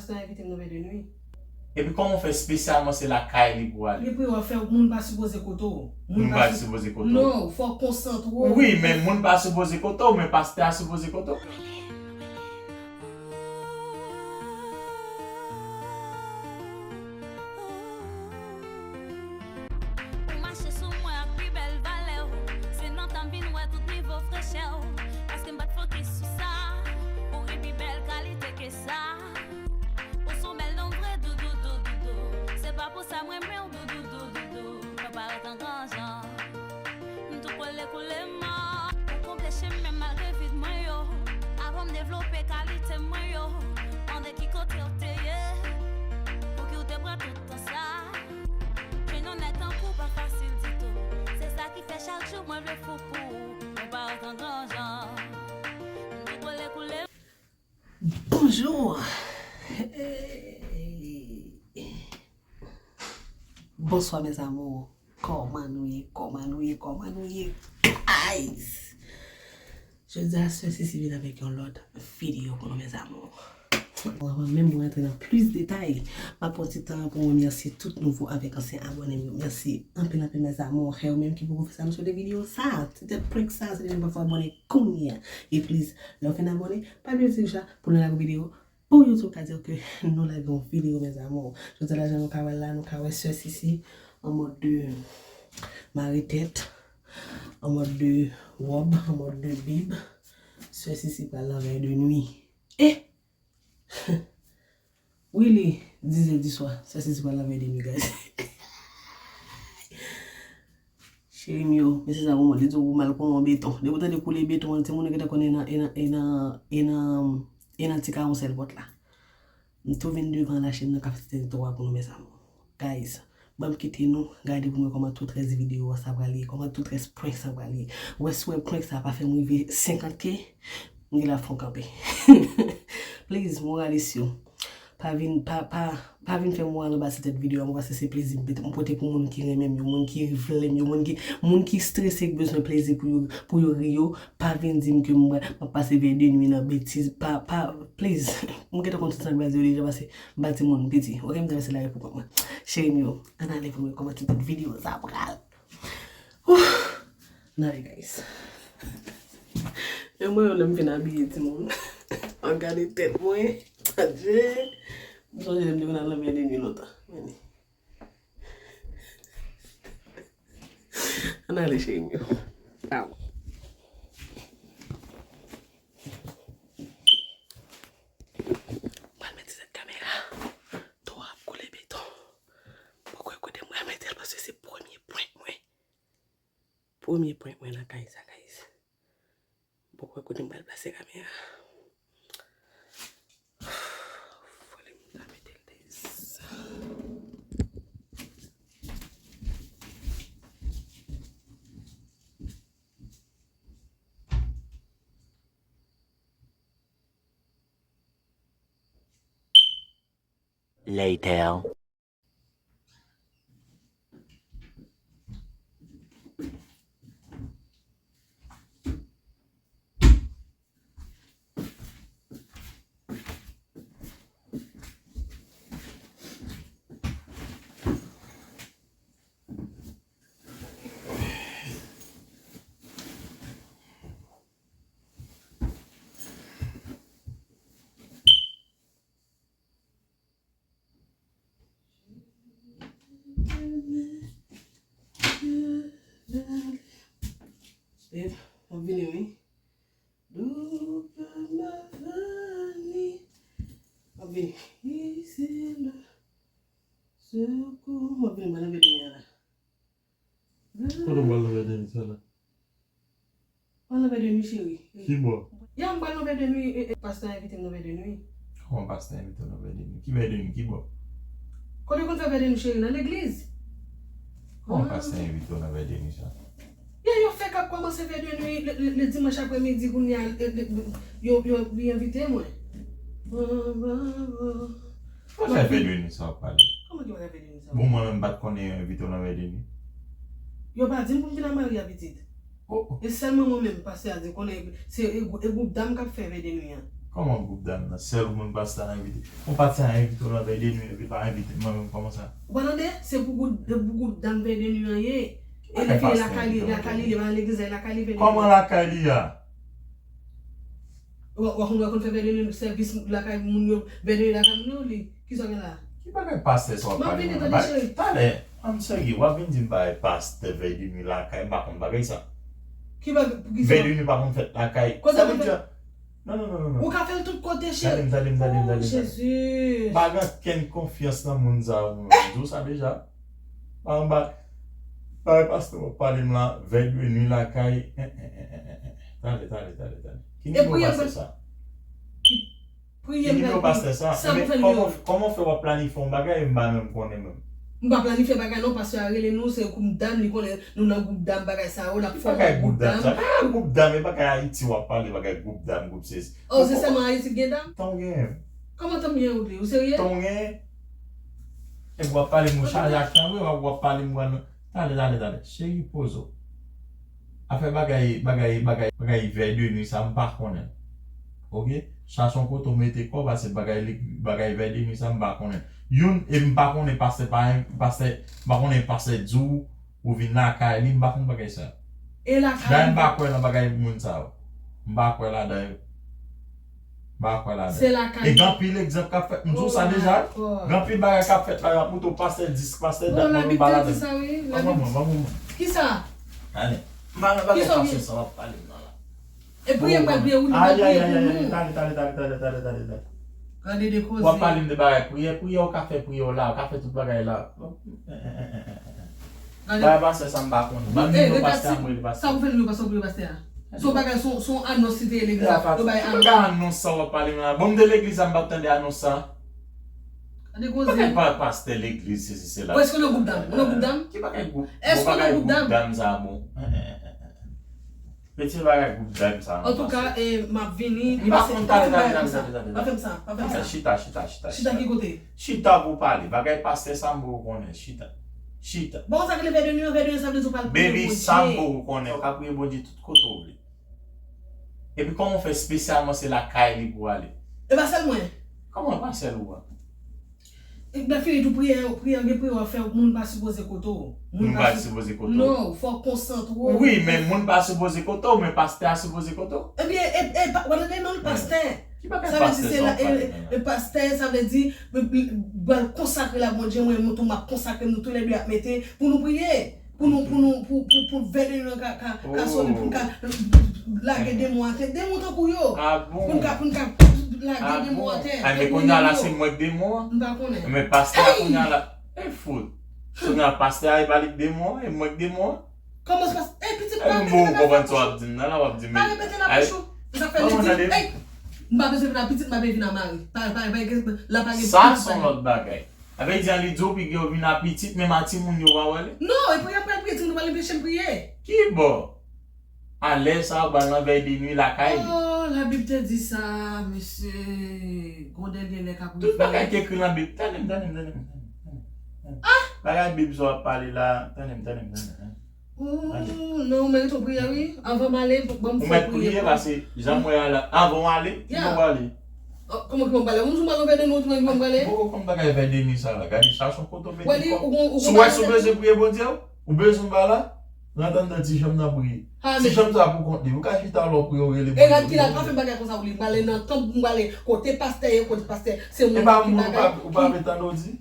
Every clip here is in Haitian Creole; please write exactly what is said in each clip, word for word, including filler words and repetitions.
Pastè a envite m nan vè de nwi. Epi kòman w fè espesyalman se lakay li pou ale? Li pou w fè moun pa sipoze kote w. Moun pa sipoze kote w. Non, fò w konsantre w. Wi, men moun pa sipoze kote w, men pastè a sipoze kote w. Ou mache sou mwen ak pi bèl valè w. Se nan tan m vin wè tout nivo frechè w. Paske m pa t fokis sou sa. Ou gen pi bèl kalite ke sa. Ou se yon bèl nonm vre, doudou, doudou, doudou. Se pa pou sa m renmen w, doudou, doudou, doudou. Mwen parèt an gran jan. M tou kole koule mò. Ou konble chemen malgre vid mwen yo. Avan m devlope kalite mwen yo. Mande ki kote w te ye. Pouki w te pran tout tan sa. Jwenn yon nèg tankou w pa fasil ditou. Se sa ki fè chak jou mwen vle fou pou ou. Mwen parèt an gran jan. M tou kole koule. Bonjou. Bonswa, mes amours. Kòman nou ye? Kòman nou ye? Kòman nou ye, guys? Jodi a, Sè Sisi vin avèk yon lòt videyo pou nou, mes amours. Bon, avan menm mwen rantre nan plis detay, m ap pran ti tan pou mwen remèsye tout nouvo avèk ansyen abòne m yo. Mèsi anpil, anpil, mes amours. E ou menm ki poko fè sa, nou sou de videyo sa. Se te prank sa, se te menm pa fò abòne kounye a. E please, lè w fin abòne, pa bliye ti touch la pou nou lage videyo pou YouTube ka di ke nou lage yon videyo, mes amours. Jodi a la, jan nou ka wè la, nou ka wè Sè Sisi an mòd de mare tèt, an mòd de wòb, an mòd de bib. Sè Sisi pral nan vè de nwi. Eh! Wi, li dizè di swa. Sè Sisi pral nan vè de nwi, guys. Cheri m yo, mesye sa pou mwen, li di w pou mal kouman beton. Depi w tande koule beton an, timoun yo gentan konnen e nan, e nan, e nan, e nan, e nan ti kawonsèl pòt la. M tou vin devan lachenn nan k ap fè tèt twa pou nou, mes amours. Guys, ban m kite nou gade pou mwen kòman tout rès videyo sa pral ye, kòman tout rès prank sa pral ye. Wè si w wè prank sa pa fè m rive senkant K, m gen la fon kanpe. Please, moralis yo. Pa vin, pa, pa, pa vin fè moral anba ti tèt videyo a, mwen, paske se plezi m, m pote pou moun ki renmen m yo, moun ki vle m yo, moun ki, moun ki strese, ki bezwen plezi pou yo, pou yo ri yo, pa vin di m ke m, m ap pase vè de nwi nan betiz, pa, pa, please. M gentan konn tout sa k blaze yo deja, paske m pa timoun, m piti. Ok, m travèse lari pou kont mwen. Cheri m yo, ann ale pou mwen kòman ti tèt videyo sa pral. Ooh! Ann ale, guys. E mwen menm lè m fin abiye, timoun. Ann gade tèt mwen. Adje. M sonje lè m te konn al nan vè de nwi lontan. Men li. Ann ale, cheri m yo. Aw. Mwen al mete sèt kamera. Twa ap koule beton. Poko kote mwen al mete l, paske se premye prank mwen. Premye prank mwen nan kay sa, guys. Poko kote m pral plase kamera. Fò m ta mete l de sa. Later. Babe, m ap vini wi. Double mavani. M ap vini. Ici le secours. M ap vini, m ap vini la. Kote w pral nan vè de nwi sa la? Pral nan vè de nwi, cheri. Ki bò? Ya, m pral nan vè de nwi, e, e, pastè a envite m nan vè de nwi. Kòman pastè a envite w nan vè de nwi? Ki vè de nwi? Ki bò? Kote w konn fè vè de nwi, cheri? Nan legliz. Kòman pastè a envite w nan vè de nwi sa? Ya, yo fèk ap kòmanse vè de nwi le, le, le dimanch apremidi kounye a, le, le, yo, yo, li envite mwen. Bon, bon, bon. Ki bagay vè de nwi sa w ap pale? Kòman ki bagay vè de nwi sa? Bon, mwen menm m pa t konnen yo envite w nan vè de nwi. Yo pa di m pou m vin ak mari a pitit. Oh, oh. E sèlman mwen menm, pastè a di konnen se e, e gwoup dam k ap fè vè de nwi an. Kòman gwoup dam nan? Sèl moun pastè a envite. Yon pastè a envite w nan vèy de nwi, epi l pa envite mwen menm, kòman sa? Ou pa tande? Se pou gwoup, pou gwoup dam vèy de nwi an ye. E li fini lakay li, lakay li, li pa nan legliz la, lakay li vèy de nwi. Kòman lakay li a? Ou, ou konn, ou konn fè vèy de nwi sèvis lakay moun yo, vèy de nwi lakay moun yo, li. Kisa w gen la? Ki bagay pastè sa w ap pale mwen la? Talè, ann serye, w ap vin di m bagay pastè vèy de nwi lakay, m pa konn bagay sa. Ki bagay, pou kisa? Vèy de nwi pa konn fèt lakay. Kote pou fèt? Non, non, non, non, non. Ou ka fè l tout kote, cheri. Tande m, tande m, tande m, tande m, tande m. Oh, Jezi. Pa gen ankenn konfyans nan moun sa yo, mwen di w sa deja. Pa anba, pa pastè w ap pale m la, vèy de nwi lakay. Talè, talè, talè, talè. Ki nivo pastè sa? Ki nivo pastè sa? Sa pou fè l yo. Kòman, kòman fè w ap planifye yon bagay e m pa menm konnen menm? M pa planifye bagay non, pastè a rele nou, se gwoup dam, li konnen nou nan gwoup dam, bagay sa yo, l ap fòme gwoup dam. Ki bagay gwoup dam sa? Bagay gwoup dam, e bagay Ayiti w ap pale, bagay gwoup dam, gwoup sesi. Oh, se sèlman Ayiti k gen dam? Tan w genyen. Kòman tan m genyen ou di? Ou serye? Tan w genyen. Epi w ap pale m ou chaje ak tan vre, w ap, w ap pale m ou an. Talè, talè, talè. Cheri, poze w. Afè bagay, bagay, bagay, bagay vèy de nwi sa, m pa konnen. Oke? Chache yon kote w mete kò w, paske bagay, bagay vèy de nwi sa, m pa konnen. Youn, e m pa konnen pastè pa, pastè, m pa konnen pastè di w, ou vin lakay li, m pa konn bagay sa. E lakay li. Dayè m pa kwè nan bagay moun sa yo. M pa kwè ladan yo. M pa kwè ladan. Se lakay li. E gen anpil egzanp k ap fèt, m di w sa deja. Oh my God. Gen anpil bagay k ap fèt la, y ap montre w pastè dis, pastè dat, mwen menm m pa ladan. Bon, Labib te di sa, wi. Ban mwen, ban mwen. Kisa? Tande. M pa nan bagay pastè sa w ap pale m nan la. E priyè m pral priye, ou li pral priye pou nou. Ay, ay, ay, ay, ay, talè, talè, talè. Gade de koze. W ap pale m de bagay priyè, priyè, w ka fè priyè w la, w ka fè tout bagay la. Gade. Bagay pastè sa m pa konnen. Ban m nimewo pastè a, m rele pastè. Sa ou fè nimewo pastè, ou rele pastè a? Se yon bagay, se yon, se yon anons li te ye legliz la. Yo bay anons. Ki bagay anons sa w ap pale m la? Bon, m te legliz la, m p ap tande anons sa. Gade koze. Bagay pa pastè legliz, sesi, sela. Ou èske w nan gwoup dam? Ou nan gwoup dam? Ki bagay gwoup? Èske w nan gwoup dam? Bon, bagay gwoup dam sa, bon. Pete bagay gwoup dam sa. Antouka, e, m ap vini. M pa konn, tande, tande, tande, tande. Pa fè m sa, pa fè m sa. Chita, chita, chita, chita. Chita ki kote? Chita pou pale. Bagay pastè sa m poko konnen. Chita. Chita. Bon, sa ki leve de nwi, leve de nwi, sa vle di w pral priye Bondye. Baby, sa m poko konnen. Ou ka priye Bondye tout kote w vle. Epi kòman w fè espesyalman se lakay li pou w ale? E pa sèl mwen. Kòman e pa sèl ou a? Lè fini tou priyè, priyè, gen priyè w ap fè, moun pa sipoze kote w. Moun pa sipoze kote w. Non, fò w konsantre w. Wi, men moun pa sipoze kote w, men pastè a sipoze kote w. Ebyen, e, e, pa, w ap tande non, pastè. Ki bagay pastè sa w ap pale la? E, e, pastè, sa vle di, m, m, m pral konsakre l a Bondye, mwen menm tou, m ap konsakre m, nou toulède ap mete pou nou priye. Pou nou, pou nou, pou, pou, pou vèy de nwi an ka, ka, ka sone, pou n ka lage demon atè. Demon tankou yo. Ah bon? Pou n ka, pou n ka lage demon atè. Ah bon? Ay, men kounye a la, se mwen k demon an? M pa konnen. Men pastè a kounye a la. E fout. Kounye a pastè a, e pa li k demon an, e mwen k demon an? Kòman se pas-, e pitit, pa repete nan bouch ou. Ou konprann sa w ap di m nan la, w ap di m. Pa repete nan bouch ou. Sa fè li di, ey, m pa bezwen vin a pitit, m pa bezwen vin a mari. Pa, pa, pa, la pa gen pitit. Sa se yon lòt bagay. Sa vle di, an, li di w piga w vin a pitit, menm a timoun yo pa wè li? Non, e priyè pral priye, timoun yo pral anpeche m priye. Ki bò? A lè sa, w pral nan vèy de nwi lakay li. Oh, Labib te di sa, mesye. Gon dènye lè k ap rive. Tout bagay ki ekri nan Bib, tande m, tande m, tande m, tande m, tande m. Ah! Bagay Bib sa w ap pale la, tande m, tande m, tande m, tande m. Ooh, non, ou merite yon priyè, wi. Anvan m ale, ban m fè yon priyè pou ou. Ou mèt priye, paske jan m wè a la, anvan w ale, ki bò w prale? Oh, kòman ki bò m prale? Ou di m pral nan vèy de nwi, ou di m ki bò m prale? Ou konn bagay vèy de nwi sa la. Gade, chache yon kote w mete kò w. Si w wè si w bezwen priye Bondye, ou bezwen ba la, rantre anndan ti chanm nan priye. Ti chanm sa pou kont li. Ou ka chita lè w priye, ou rele Bondye. E gad ki la, pa fè bagay konsa pou li. M prale nan tanp, m prale kote pastè ye, kote pastè, se moun ki bagay. E pa moun, ou pa, ou pa vle tande w di?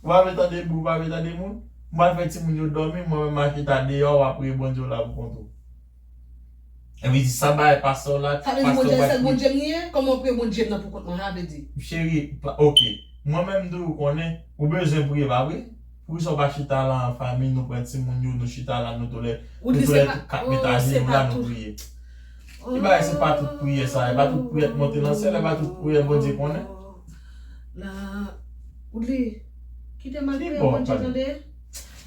Ou pa vle tande bri, ou pa vle tande moun? M pral fè timoun yo dòmi, mwen menm m a chita deyò, w ap priye Bondye w la pou kont ou. Epi di sa bay pastè w la, pastè w bay priye. Sa vle di Bondye a sèl Bondye m li ye? Kòman w priye Bondye m nan pou kont mwen, sa vle di? Cheri, pa, oke. Mwen menm tou ou konnen, ou bezwen priye, pa vre? Poukisa w pa chita la an fanmi, nou pran timoun yo, nou chita la, nou toulè, nou toulè kat met ajenou la, nou priye. Ki bagay se pa tout priyè sa, e pa tout priyè k monte nan syèl, e pa tout priyè Bondye konnen. La, Woodly, kite m al priye Bondye, tande.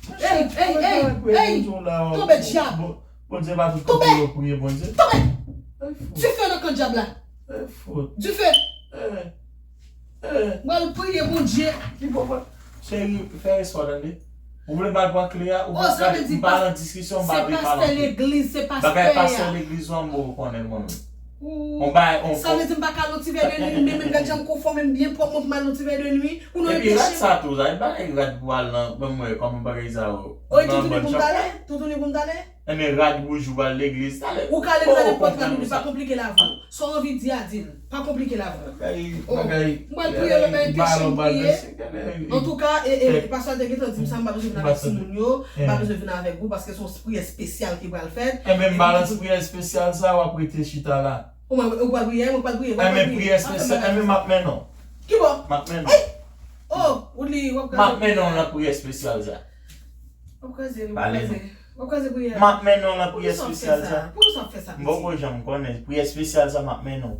Ey, ey, ey, ey, tonbe dyab. Bondye pa tout kote yo priye Bondye. Tonbe! Dife nan kan dyab la. Dife! Mwen al priye Bondye. Ki bon, bon. Cheri, fè respè w tande. Ou vle m al pran kle a, ou vle m pa nan diskisyon, m pa vle pale anpil. Bagay pastè legliz, se pastè a. Bagay pastè legliz ou an, m poko konnen mwen menm. On bagay, on... Sa vle di m pa ka al yon ti vè de nwi, men menm gad jan m konfòme m byen pwòp, mwen pou m al yon ti vè de nwi, pou nou anpeche m. Epi rad sa tou, sa, e bagay rad pou al nan, ban m wè kòman bagay sa yo. O, e toutouni pou m t ale? Toutouni pou m t ale? Enben, rad wouj ou pral legliz, talè. Ou ka legliz a nenpòt rad ou vle, pa konplike lavi w. Sa w anvi di a, di l. Pa konplike lavi w. Bagay, bagay, m pral priye, lè bagay kesyon priye. Antouka, e, e, pastè a te gentan di m sa, m pa bezwen vin avèk timoun yo, m pa bezwen vin avèk ou, paske se yon priyè espesyal ki pral fèt. Enben, m balans priyè espesyal sa, w ap rete chita la. Ou pral priye, ou pral priye, ou pral priye. Enben, priyè espesyal, enben, m ap mennen w. Kibò? M ap mennen w. Ey! Oh, ou li, w ap kraze. M ap mennen w nan priyè espesyal sa. W ap kraze li, w ap kraze. W ap kraze priyè a. M ap mennen w nan priyè espesyal sa. Poukisa w ap fè sa? Poukisa w ap fè sa, piti? M poko janm konnen. Priyè espesyal sa m ap mennen w.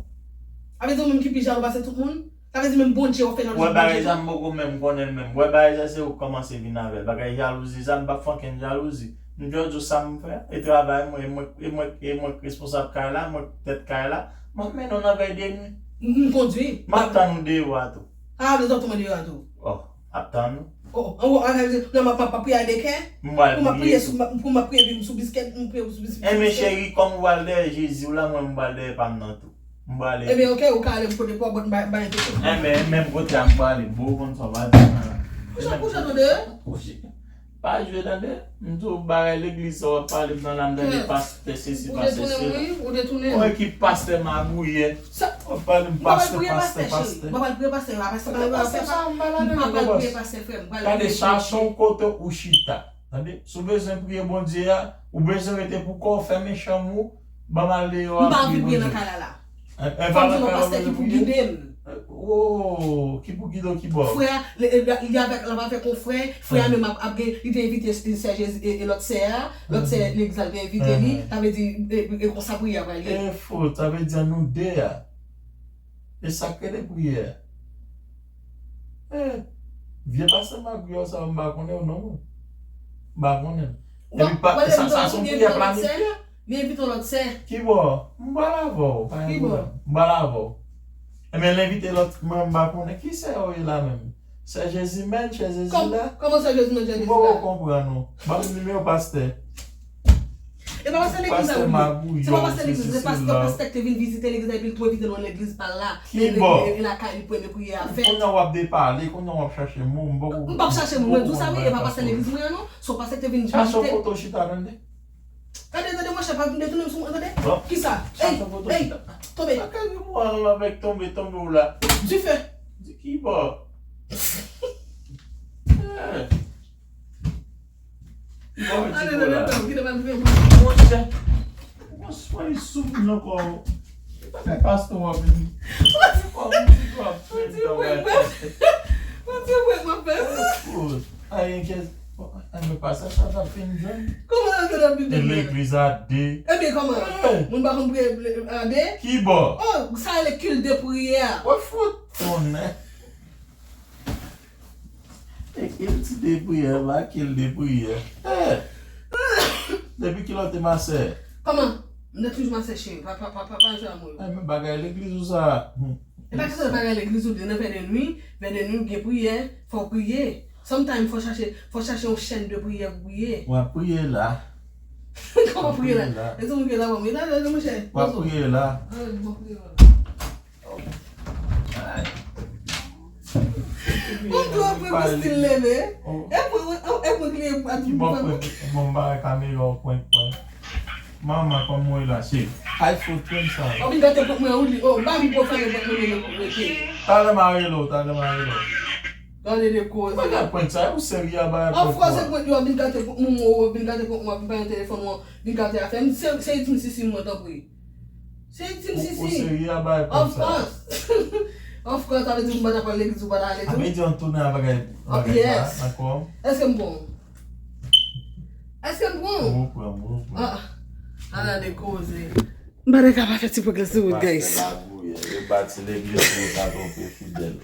Sa vle di ou menm ki pi jalou pase tout moun? Sa vle di menm Bondye w ap fè lòt jou Bondye tou? Wè bagay sa m poko menm konnen l menm. Wè bagay sa se ou k kòmanse vin avè l. Bagay jalouzi sa m p ap fè okenn jalouzi. M jodi w sa m fè. E travay mwen, e mwen, e mwen, e mwen k responsab kay la, mwen k tèt kay la. M ap mennen w nan vèy de nwi. M, m kondwi. M ap tann ou deyò a tou. A, lè zòt tonbe deyò a tou. Oh, ap tann ou. Oh, oh, oh, non, m ap, m ap, m ap priye a de kè. M pral priye sou, pou m ap priye Bib sou biskèt, m priye sou biskèt. Enben, cheri, kòm ou pral dèyè Jezi w la, mwen m pral dèyè pa m nan tou. M prale. Enben, oke, ou ka ale kote pa w, but m pa, m pa enterese. Enben, menm kote a m prale, bro, konn sa w pa di nan la. Kouche, kouche, tande. Kouche. Pa jwe, tande. M di w bagay legliz sa w ap pale m nan la, m tande pastè sesi, pastè sela. Ou detounen m, wi, ou detounen m. Yon ekip pastè magouyè. Sa, w ap pale m pastè, pastè, pastè. M pa pral priye pastè, cheri. M pa pral priye pastè, pastè, pastè, pastè, m pa pral priye pastè, frè m. Gade, chache yon kote ou chita. Tande, si w bezwen priye Bondye a, ou bezwen rete pou kò w, fèmen chanm ou, ban m al deyò a priye Bondye. M pa anvi priye nan kay la la. Fò m jwenn yon pastè ki pou gide m. Oh, ki pou gide w ki bò? Frè a, li, li, li avèk, l ap avèk yon frè, frè a menm ap, ap gen, li te envite sè Jezi e, e lòt sè a, lòt sè legliz la, li te envite li, sa vle di, e, e konsa priyè a pral ye. E fo, sa vle di an nou de a. E sa k rele priyè. Eh, vye pastè magouyè sa, m pa konnen w non, mwen. M pa konnen. Epi pa, sa, sa se yon priyè planifye. Li envite yon lòt sè. Kibò? M pral avè w, pa gen pwoblèm. M pral avè w. Enben, l envite lòt, mwen, m pa konnen. Ki sè yo ye la menm? Sè Jezimèn, sè Jezila? Kòman sè Jezimèn, sè Jezila? M poko konprann ou. Ban m nimewo pastè. E pa pastè legliz la ou ye. Se pa pastè legliz, se pastè, pastè k te vin vizite legliz la, epi l tou envite l nan legliz pa l la. Kibò? E lakay li premye priyè a fèt. Kounye a w ap depale, kounye a w ap chache mo, m poko konprann. M p ap chache mo, mwen di w sa wi, e pa pastè legliz mwen an non. Se yon pastè k te vin vizite. Chache yon kote w chita, tande. Tande, tande, monchè, pa vin detounen m sou mwen, tande. Kisa? Ey, ey, tonbe. Sa ka gen mwen avèk tonbe, tonbe w la. Dife. Di kibò? Eh. Ale, ale, ale, kite m al priye pou ou. Monchè, ou konn sonnen sou moun ankò. Bagay pastè w ap vin. Ou di mwen, mwen. Ou di mwen, mwen fè. Ay, enkyèt. Ay, men pastè sa t ap fin jwenn. Kòman sa t ap fin jwenn? E legliz a de. Ebyen, kòman? Moun pa konn priye a de? Kibò? Oh, sa rele kil de priyè. Wè fout konnen. E kilti de priyè, va kilti de priyè. Eh! Depi kilè w te masè? Kòman? M te toujou masè cheri. Pa, pa, pa, pa, pa jwe a mo yo. Eh, men bagay legliz ou sa. Hmm. E pa kesyon de bagay legliz ou li, nan vè de nwi, vè de nwi gen priyè, fò w priye. Sometimes fò chache, fò chache yon chèn de priyè pou priye. W ap priye la. Kòman priye la? E se moun ki la ban mwen. Talè, monchè. W ap priye la. Ah, w ap priye la. Ou tou ap pran pou stil leve. E mwen, e mwen ki leve pou ap di pou fè mwen. Bon, m pa wè kamera w prank, prank. Manman, kòman w ye la, cheri? Ay, fout prank sa. W ap vin gate prank mwen, ou di, oh, m pa vin pran fè prank mwen, mwen rete. Talè m a rele w, talè m a rele w. Gade de koze. Pa gade prank sa, ou serye a bagay prank. Of course, se prank yo, w ap vin gate prank mwen, w ap vin gate prank mwen, w ap vin pran telefòn mwen, vin gate afè m. Se, se Team Sisi mwen, tanpri. Se Team Sisi. Ou, ou serye a bay prank sa? Of course. Of course, sa vle di m pa ta pral legliz ou pa ta ale tou? Sa vle di w tounen a bagay, bagay sa, dakò? Èske m pran w? Èske m pran w? M pran, m pran. Ah, ala de koze. M pa ta ka pa fè ti prank la sou wout, guys. Pastè magouyè, yo bati legliz pou yo ta twonpe fidèl.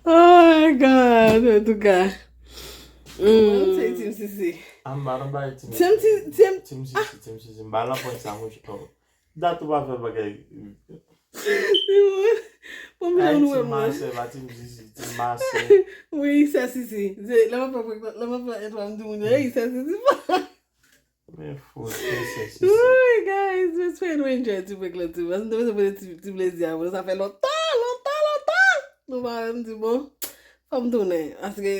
Oh my God, en tout cas. Mm, se Team Sisi. A m pa nan bay Team Sisi. Team Sisi, Team Sisi, Team Sisi. M pa nan pwen sa, mouche. Dat ou pa fè bagay. Bon, m jan nou wè mwen. Team Masè, pa Team Sisi, Team Masè. Wi, se Sisi. Se, lè m ap fè, lè m ap fè etwal, m di moun yo, ey, se Sisi. Men fout, men seksi. Ui, guys, jespè nou enjoy ti prank lan tou. Paske nou te bezwen pran ti, ti plezi a, sa fè lontan, lontan, lontan. Nou pa menm di, bon, fò m tounen. Paske,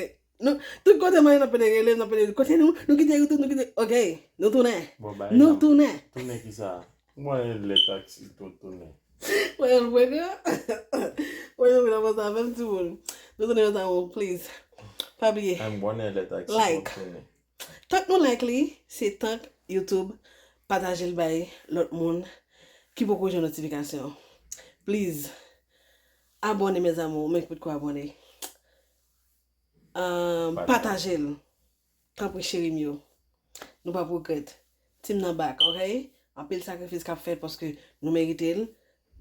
nou, tout kote mwen, n ap pede rele, n ap pede, kote nou, nou kite YouTube, nou kite, ok, nou tounen. Bon, bay Nou nan. Tounen. Tounen ki sa? Mwen lè taksi tou tounen. Mwen, mwen, mwen, mwen, mwen, mwen, sa fè m ti moun. Nou tounen, mezanmi, please. Pa bliye. An bon lè taksi Like. Tounen. Tank nou like li, se tank YouTube pataje l bay lòt moun ki poko jwenn notifikasyon. Please, abòne, mes amours, ou menm ki potko abòne. Um, pataje l. Tanpri, cheri m yo. Nou p ap regrèt. Team nan back, ok? Anpil sakrifis k ap fèt paske nou merite l.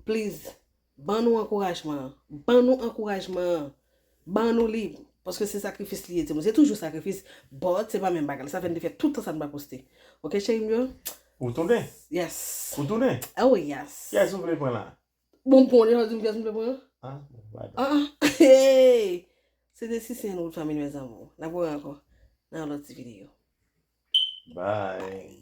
Please, ban nou ankourajman. Ban nou ankourajman. Ban nou li. Paske se sakrifis li ye, timoun. Se toujou sakrifis, but se pa menm bagay. Sa fè n te fè tout tan sa n pa poste. Ok, cheri m yo? Ou tounen? Yes. Ou tounen? Oh, yes. Kiyès ou vle pran la? Bon, bon, deja di m kiyès m vle pran? Ah, bon, pardon. Ah, ah. Hey! Se te Sisyen Wood Family, mes amours. N ap wè ankò nan yon lòt ti videyo. Bye.